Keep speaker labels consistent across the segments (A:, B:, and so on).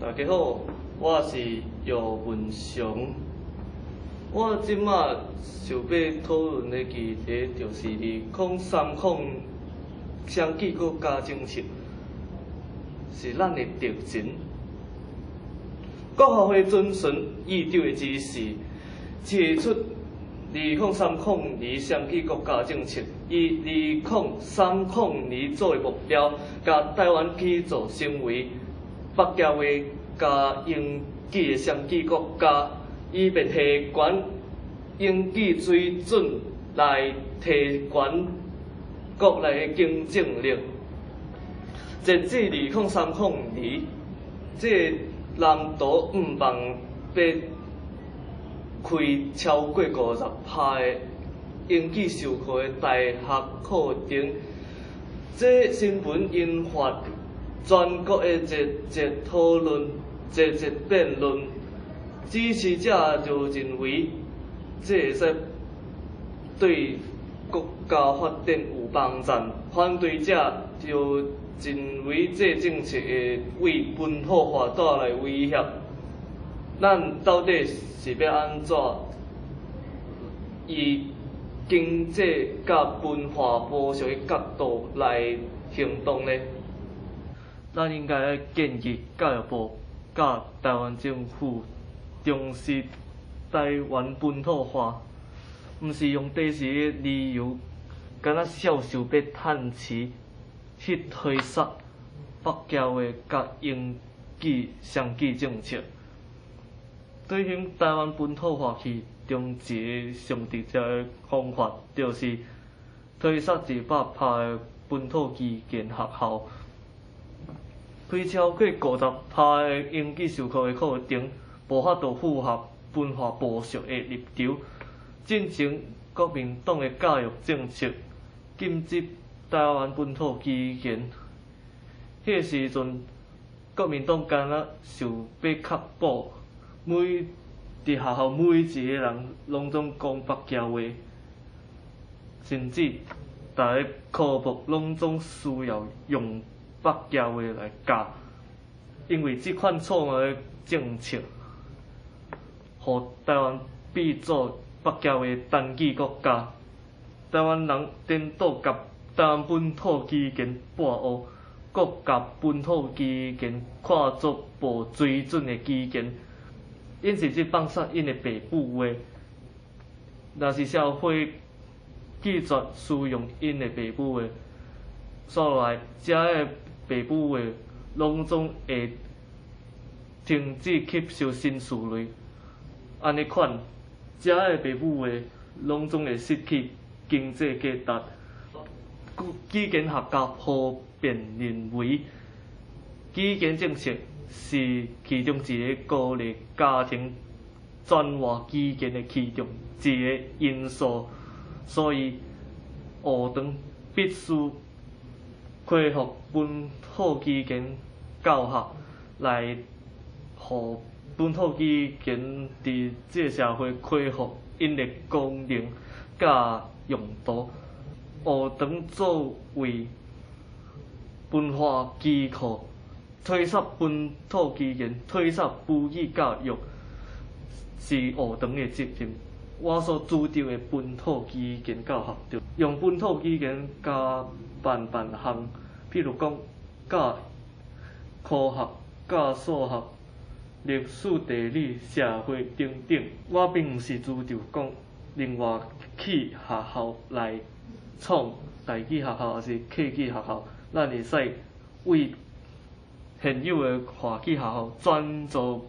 A: 大家好，我是葉文雄。我這馬想欲討論的議題，就是2030雙語國家政策是咱的敵人。國發會遵循議長的指示，提出2030年雙語國家政策，以2030年作為目標，共台灣起造成為北京話佮英語的雙語國家，以便提懸英語水準來提懸國內的競爭力。截至2030年，這个藍圖向望欲開超過50%的英語授課的大學課程。這新聞引發全國的熱烈討論、熱烈辯論。支持者就認為，這會使對國家發展有幫助；反對者就認為這政策會為本土化帶來威脅。咱到底是欲按怎以經濟佮文化保育的角度來行動呢？咱應該建議教育部佮台灣政府重視台灣本土化，毋是用短時的理由，敢若痟想欲趁錢去推捒北京話佮英語雙語政策。推行台灣本土化其中一个上直接的方法，就是推捒100%的本土語言學校，開超過50%的英語授課的課程，無法度符合文化保育的立場。進前國民黨的教育政策禁止台灣本土語言，彼个時陣國民黨敢若想欲確保每佇學校每一个人攏總講北京話，甚至逐个科目攏總需要用北京話來教，因為這款錯誤的政策，予台灣變做北京話單語國家。台灣人顛倒共台灣本土語言跋烏，閣共本土語言看作無水準的語言，𪜶甚至放殺𪜶的爸母話。若是社會拒絕使用𪜶的爸母話，煞落來，遮的爸母話攏總會停止吸收新思維。按呢款，遮的爸母話攏總會失去經濟價值。語言學家普遍認為，語言政策是其中一个鼓勵家庭轉換語言的其中一个因素，所以學堂必須恢復本土語言教學，來予本土語言佇這个社會恢復𪜶的功能佮用途。學堂作為文化基礎，推捒本土語言、推捒母語教育是學堂的責任。我所主張的本土語言教學，就用本土語言教萬萬項，譬如講教科學、教數學、歷史、地理、社會等等。我並毋是主張講另外起學校來創台語學校，抑是客語學校，咱會使為現有的華語學校轉做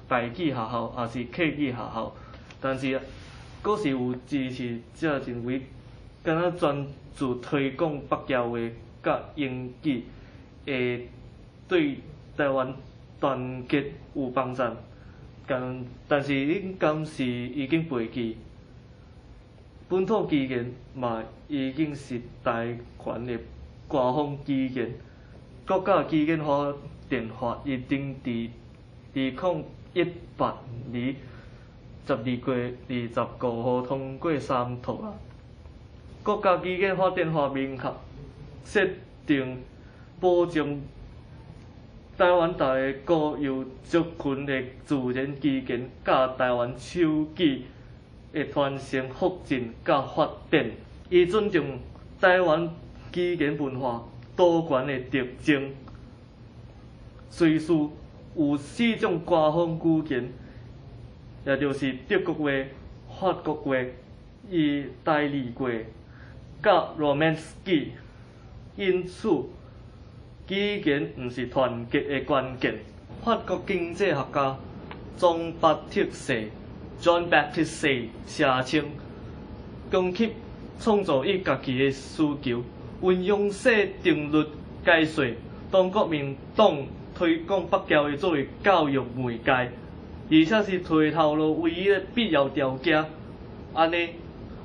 A: 台語學校，抑是客語學校。但是，閣是有支持者認為，敢若專注推廣北京話佮英語，會對台灣團結有幫助。但是𪜶敢是已經背棄本土語言嘛，已經是台灣的官方語言。國家語言發展法已經佇2018年12月25號通過三讀啊。國家語言發展法明確設定保障台灣逐个國有族群的自然語言，佮台灣手語的傳承、復振佮發展。伊尊重台灣語言文化多元的特徵。瑞士有四種官方語言，也就是德國話、法國話、義大利話、佮羅曼斯語。因此，語言毋是團結的關鍵。法國經濟學家莊巴特謝（Jean Baptiste Say）聲稱，供給創造伊家己的需求，運用稅定律解稅。當國民黨推廣北僑話作為教育媒介，而且是提頭路唯一的必要條件。按呢，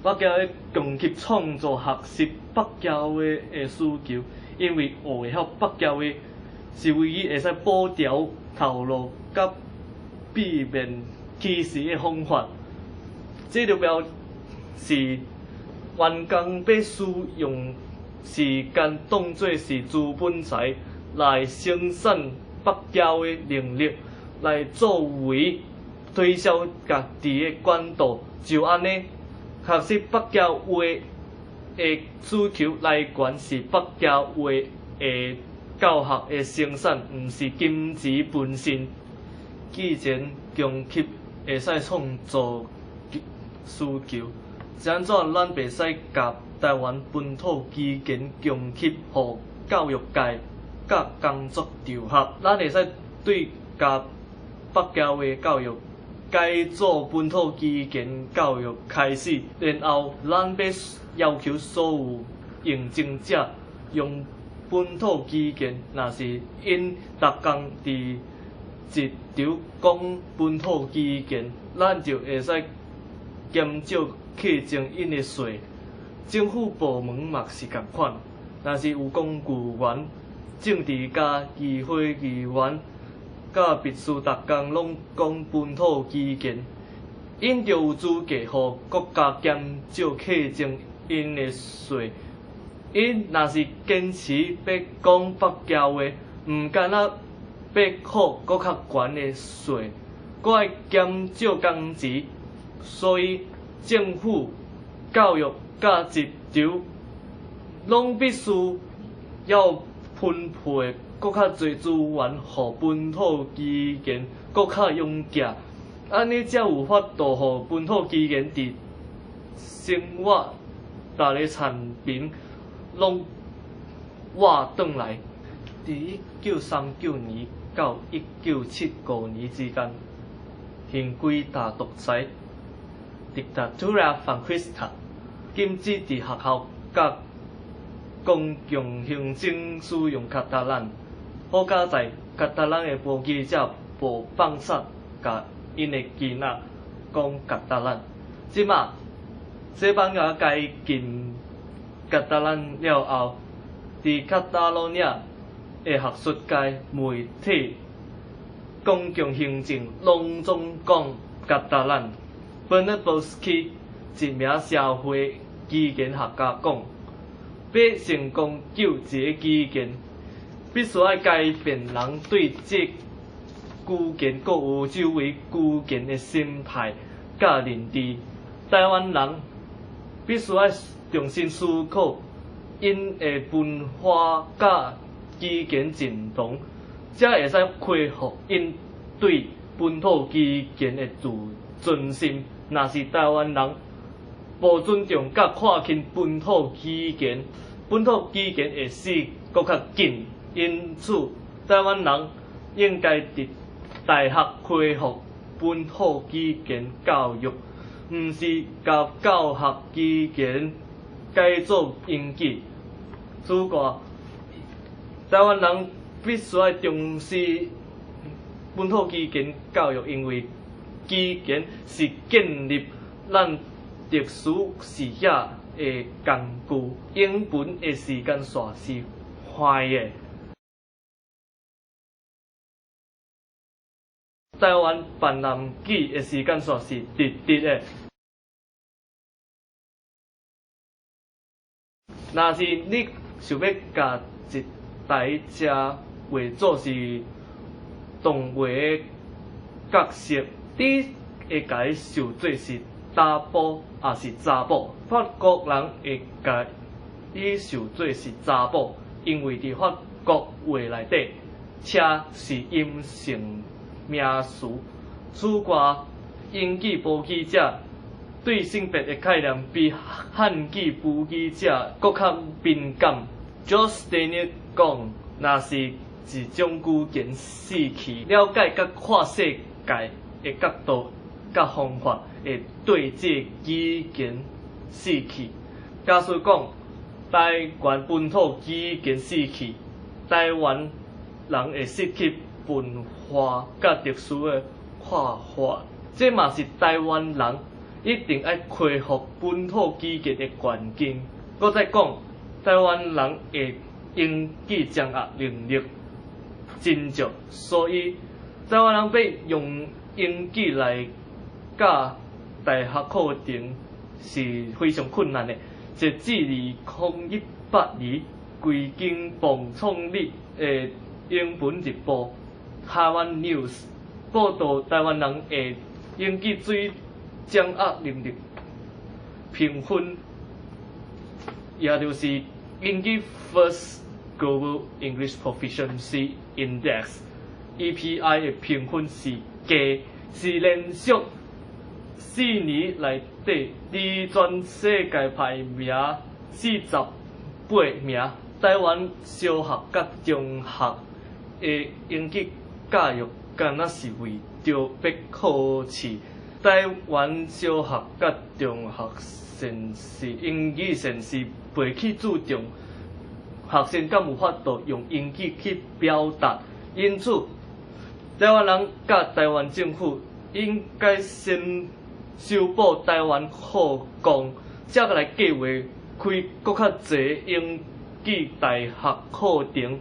A: 北僑話供給創造學習北僑話的需求，因為學會曉北僑話是唯一會使保牢頭路佮避免歧視的方法。這就表示員工欲使用時間當做是資本財來生產北僑話能力，來作為推銷家己的管道。就按呢，學習北僑話的需求來源是北僑話的教學的生產，毋是金錢本身。既然供給會使創造需求，是按怎咱袂使共台灣本土語言供給予教育界佮工作場合？咱會使對共北僑話教育改做本土語言教育開始，然後咱欲要求所有應徵者用本土語言，若是𪜶逐工佇職場講本土語言，咱就會使減少課徵𪜶的稅。政府部門嘛是仝款，若是有公務員、政治家、議會議員、佮律師逐工攏講本土語言，𪜶就有資格予國家減少課徵𪜶的稅。𪜶若是堅持欲講北僑話，毋干焦欲付閣較懸的稅，閣愛減少工錢。所以政府、教育佮職場攏必須要分配閣較濟資源，予本土語言閣較勇健，按呢才有法度予本土語言佇生活逐个層面攏活轉來。佇1939年到1975年之間，行規大獨裁（Dictadura Franquista）禁止佇學校佮公共行政使用卡達蘭。好佳哉，卡達蘭的目擊者無放殺共𪜶的囡仔講卡達蘭。這馬西班牙解禁卡達蘭了後，佇卡塔羅尼亞的學術界、媒體、公共行政攏總講卡達蘭。Bernat Bosque 一名社會語言學家講，欲成功救一个語言，必須愛改變人對這語言閣有周圍語言的心態佮認知。台灣人必須愛重新思考𪜶的文化佮語言認同，才會使恢復𪜶對本土語言的自尊心。若是台灣人無尊重佮看輕本土語言，本土語言會死閣較緊。因此，台灣人應該佇大學恢復本土語言教育，毋是共教學語言改做英語。此外，台灣人必須愛重視本土語言教育，因為語言是建立咱特殊視野的工具。英文的時間線是橫的，台灣閩南語的時間線是直直的。若是你想欲共一台車畫做是同話的角色，你會共伊想做是查埔抑是查某？法國人會共伊想做是查某，因為佇法國話內底，車是陰性名詞。此外，英語母語者對性別的概念比漢語母語者閣較敏感。Josh Daniel 講，若是一種語言失去了解佮看世界的角度佮方法，會對這个語言死去。假使講台灣本土語言死去，台灣人會失去文化佮歷史的看法。這嘛是台灣人一定愛恢復本土語言的關鍵。閣再講，台灣人的英語掌握能力真少，所以台灣人欲用英語來教大學課程是非常困難的。截至2018年，閨經邦創立的英文日報《台灣 News》報導，台灣人的英語水掌握能力評分，也就是英語 First Global English Proficiency Index EPI 的評分是低，是連續4年內底佇全世界排名48名。台灣小學佮中學的英語教育，敢若是為著欲考試。台灣小學佮中學先生英語先生袂去注重學生敢有法度用英語去表達，因此台灣人佮台灣政府應該先修補台灣課綱，才來計劃開閣較濟英語大學課程。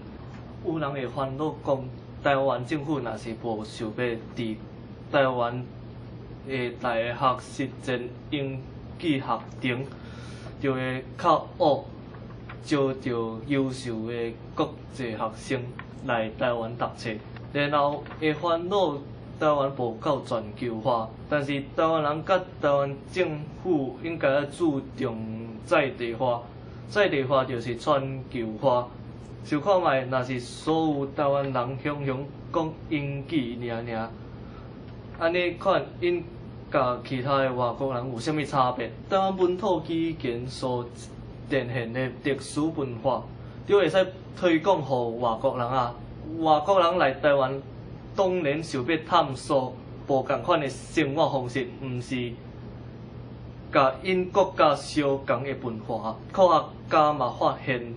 A: 有人會煩惱講，台灣政府若是無想欲佇台灣的大學實踐英語學程，就會較惡招著優秀的國際學生來台灣讀冊，然後會煩惱台灣無夠全球化。但是台灣人佮台灣政府應該愛注重在地化，在地化就是全球化。想看覓，若是所有台灣人雄雄講英語爾爾，按呢款𪜶佮其他的外國人有啥物差別？台灣本土語言所展現的歷史文化，就會使推廣予外國人啊！外國人來台灣，當然想欲探索無仝款的生活方式，毋是佮𪜶國家相仝的文化。科學家嘛發現，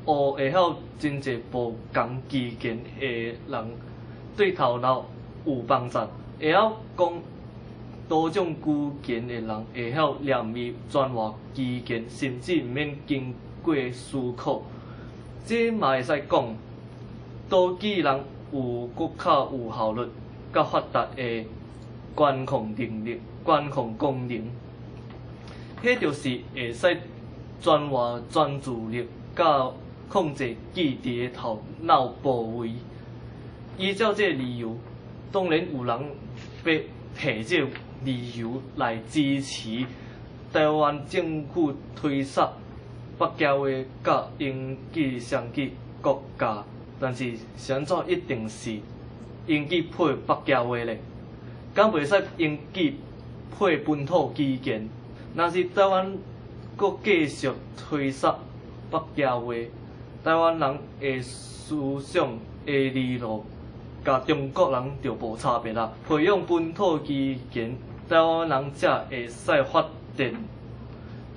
A: 學會曉真濟無仝語言的人，對頭腦有幫助。會曉講多種語言的人，會曉念伊轉換語言，甚至毋免經過思考。這嘛會使講，多語人有閣較有效率、佮發達的管控能力、管控功能。彼就是會使轉換專注力，佮控制記憶的頭腦部位。依照這个理由，當然有人欲提這個理由來支持台灣政府推捒北京話佮英語雙語國家，但是是按怎一定是英語配北京話咧？敢袂使英語配本土語言？若是台灣閣繼續推捒北京話，台灣人的思想的理路，佮中國人就無差別啦。培養本土語言，台灣人才會使發展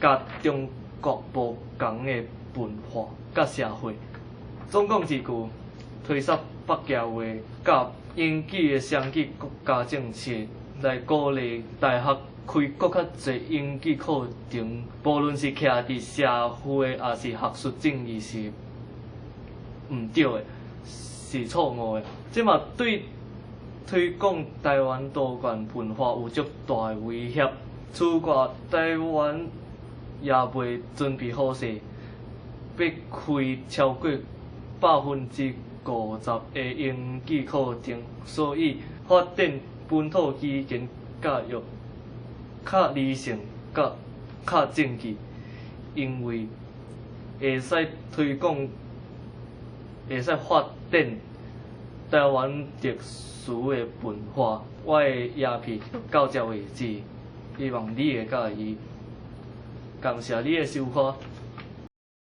A: 佮中國無仝的文化佮社會。總講一句，推捒北京話佮英語的雙語國家政策，來鼓勵大學開閣較濟英語課程，無論是徛佇社會抑是學術正義是毋對的，是錯誤的。這嘛對推廣台灣多元文化有足大的威脅。此外，台灣也未準備好勢，欲開超過50个英語課程，所以發展本土語言教育較理性、佮較正義，因為會使推廣、會使發展台灣特殊的文化。我的影片到這為止，希望你會佮意。感謝你的收看。